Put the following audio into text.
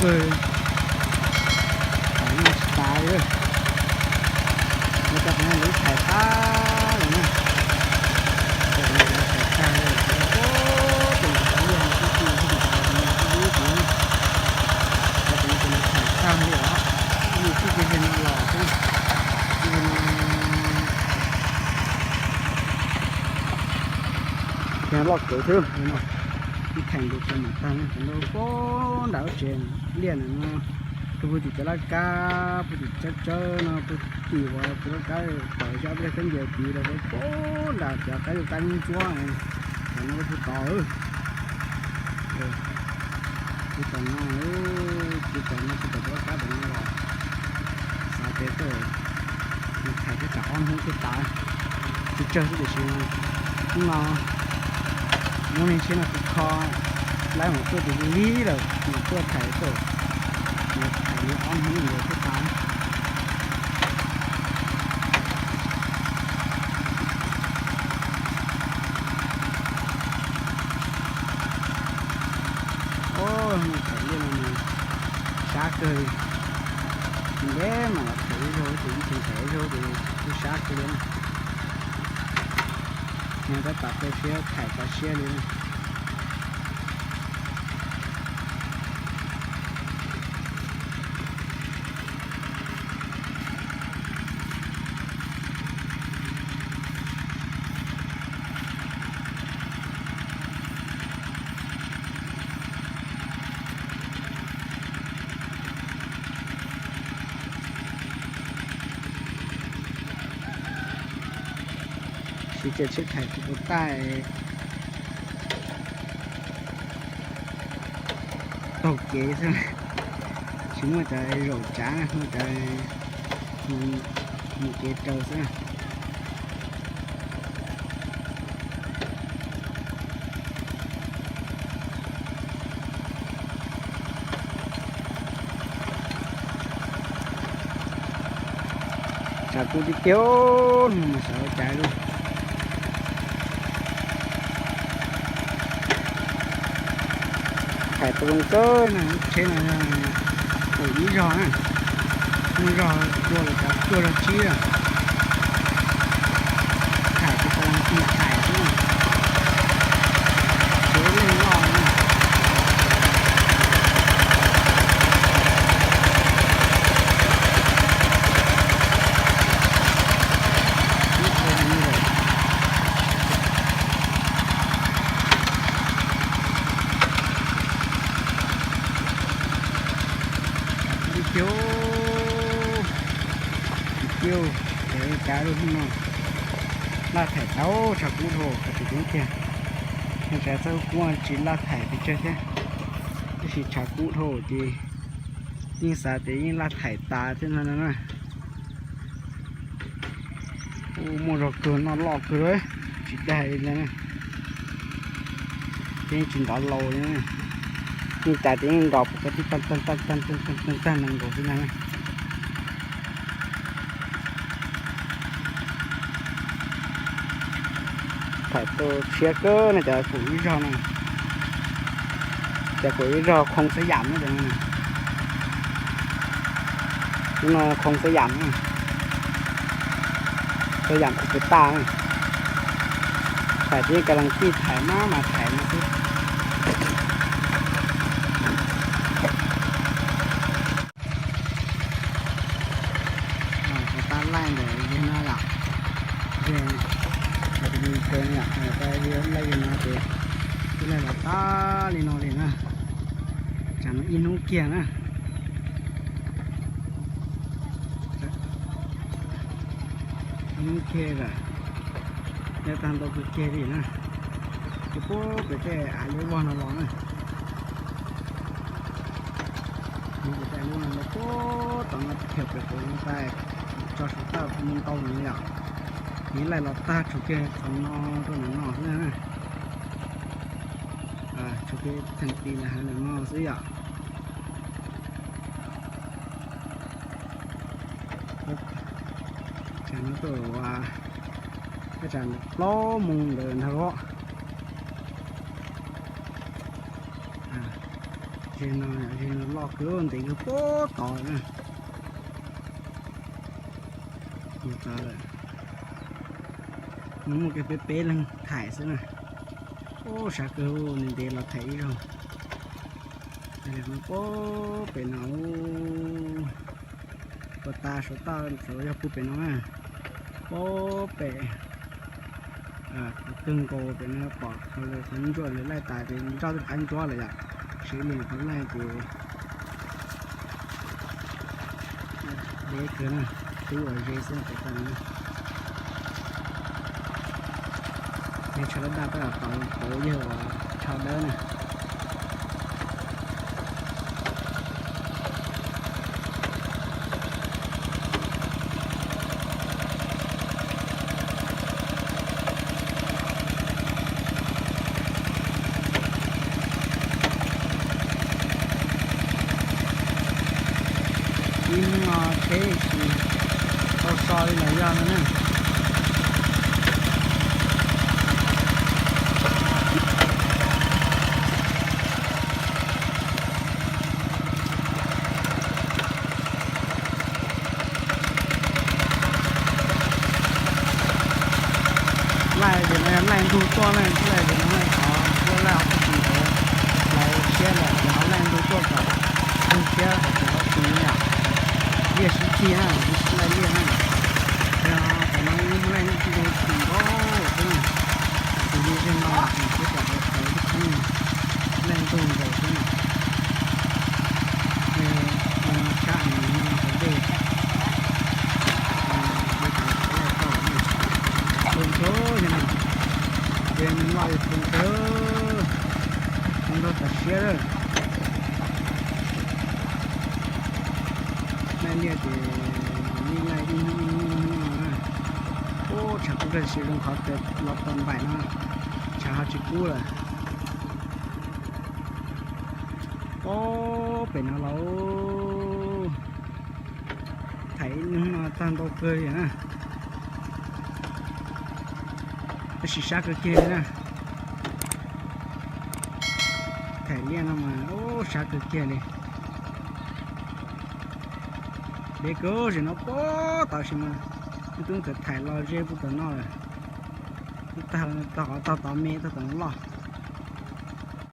kawg, thaum no tsis tas li. Ua cas thaum no lawv thais tag lawm na. Thaum no lawv thais tag li lawm, tus ntawd liaj no twb tsis yog tus ntawd, tus ntawd twb yog tus ntawd, tus ntawd thais tag li lawm, ib tug tib ze no los xwb, tib ze no. Ces loj kawg thiab no, ib thais nkaus tso mam tag no, cov nrau puag nram lub tsev liaj ntawm no, rau puag tim cov laj kab, puag tim tsawb tsawb no, puag tim uas cov laj kab tawm zaj dej khaub ncaws tid rau puag nram cov qab yuj qab ntsuab, cov no puag tom, puag tom no, puag tom no, puag tom cov laj kab tom no los. Xav tias mus thais thiab tsam ob hnub thiaj tas, tsis tsawg xwb tiam sis hnub no, hnub no ntsheb no kuv kho laib mus tuaj tus lig lawm, mus tuaj thais tuaj, mus thais li ob hnub ntawd thiaj tas. Ub, thais liaj no mas sab kawg li. Ntev mas los thais ib zaug ces ib tseem thais ib zaug ces kuj sab kawg li na. Nws tab tom rau siab thais tso siab li na. Siv tsawg tsheb thais kuv tus taij taug kev xwb, tsis muaj cov zaum tsav, muaj cov mus kev raws xwb. Tshav kub tiag tiag, hnub no mas xav ua cas luaj. Thais tau zoo kawg na, lub tsheb no ua ib zog na, muaj zog cuaj los cov cuaj zog tsib na. Thais tsis tau tig thais xwb na, tsheb leej loj na. Ib tiag, ib tiag, cas lub hnub no laj thais tau tshav kub dhau qhov tseem ceeb tiag. Neej tsa txawj kub tsis laj thais pes tsawg thiab, tab sis tshav kub dhau ces yeej xav tias yeej laj thais tas thiab no no na. Ub, muaj zog kawg, noj loj kawg li, tsis dag li ntag na. Ces yeej tsis nrov laus li na, yeej cas ces yeej nrov pom koj tib tag tag tag tag tag tag tag no nkaus xwb ntag na. Thais tau siab kawg na, cov kaum ib zog no, cov kaum ib zog khoo xab yam na, cov no, lub no khoo xab yam na, xab yam kuv tus taij na. Thais ces yeej ka lees tij thais mab mas thais no xwb. Tab laij ntawm yawg no yom, yawg tus me kaw yom, tab laij yawg no ces twb laij los tag li no li na, tsam no ib hnub kiag na. Ib hnub kiag lawm, yog tag ntau kawg kiag li na, ces puag pem tej av liab vog no los na. Hnub pem tej av liab vog no los puag tom no, khiav pem pem no tas, tso saum tawm mus ntau no yom. Nws laij los tag tshuav kiag qhov no rau ntawm no xwb na. Tshuav kiag theem ti na, ntawm no xwb yom. Tsam no tuaj, ua, tab tsam plaub moos ntawd ntag los. Ze no, ze no loj kawg, ntev kawg puag tod na. Mus tod lawm, muaj kiag peb peb leeg thaim xwb na. Ub, sab kawg, ntev ntev los thaim ib zaug. Puag pem no, puag ta saum toj saud yog puag pem no na. Puag pem, qhov kawg nkaus pem no pom qhov ntsuab lawv laij tas ces nroj twb qab ntsuab lawm yom, siv lwm qhov laij ces deb kawg na, twb ua ze xwb pem tas no. Yog tsho daj daj tab tom pauv yawg uas tsho dawb na. Ib hnub no tsheb tsis tau so li los yog no na. Laij ces no yog laij ntug tuaj ne, laij ces no laij qhov tuaj laij ob tug tsis ntawd, lawv siab lawm ces ho laij ntug tuaj kom ntug siab kom tsis hauv tsis yom. Liaj sib cig na, laij liaj na. Qhov no laij ntug tsis nkaus xwb na, tus li zeeg no los xwb kom hauv qhov tib thoob laij ntug nkaus xwb na. Sab no hauv dej, tus ntau yog no, ces nws loj yog tus ntau, tus ntau tas siab lawm. Laij liaj ces yeej laij ib hnub ib hnub ib hnub no na. Ub, tshav kub kawg, zoo qhov tias los tau npaim no, tshav ho tsis kub lawm. Ub, pem no los thaim ib hnub no tag ntau kawg li na. Tab sis sab kawg kiag li na. Thaim liaj no mas ub, sab kawg kiag li. Deb kawg, zem no puag tod sis mas, ib tug thaum thaim los ze puag tom no lawm. Twb tag tog qhov tog tod me tog tom no loj.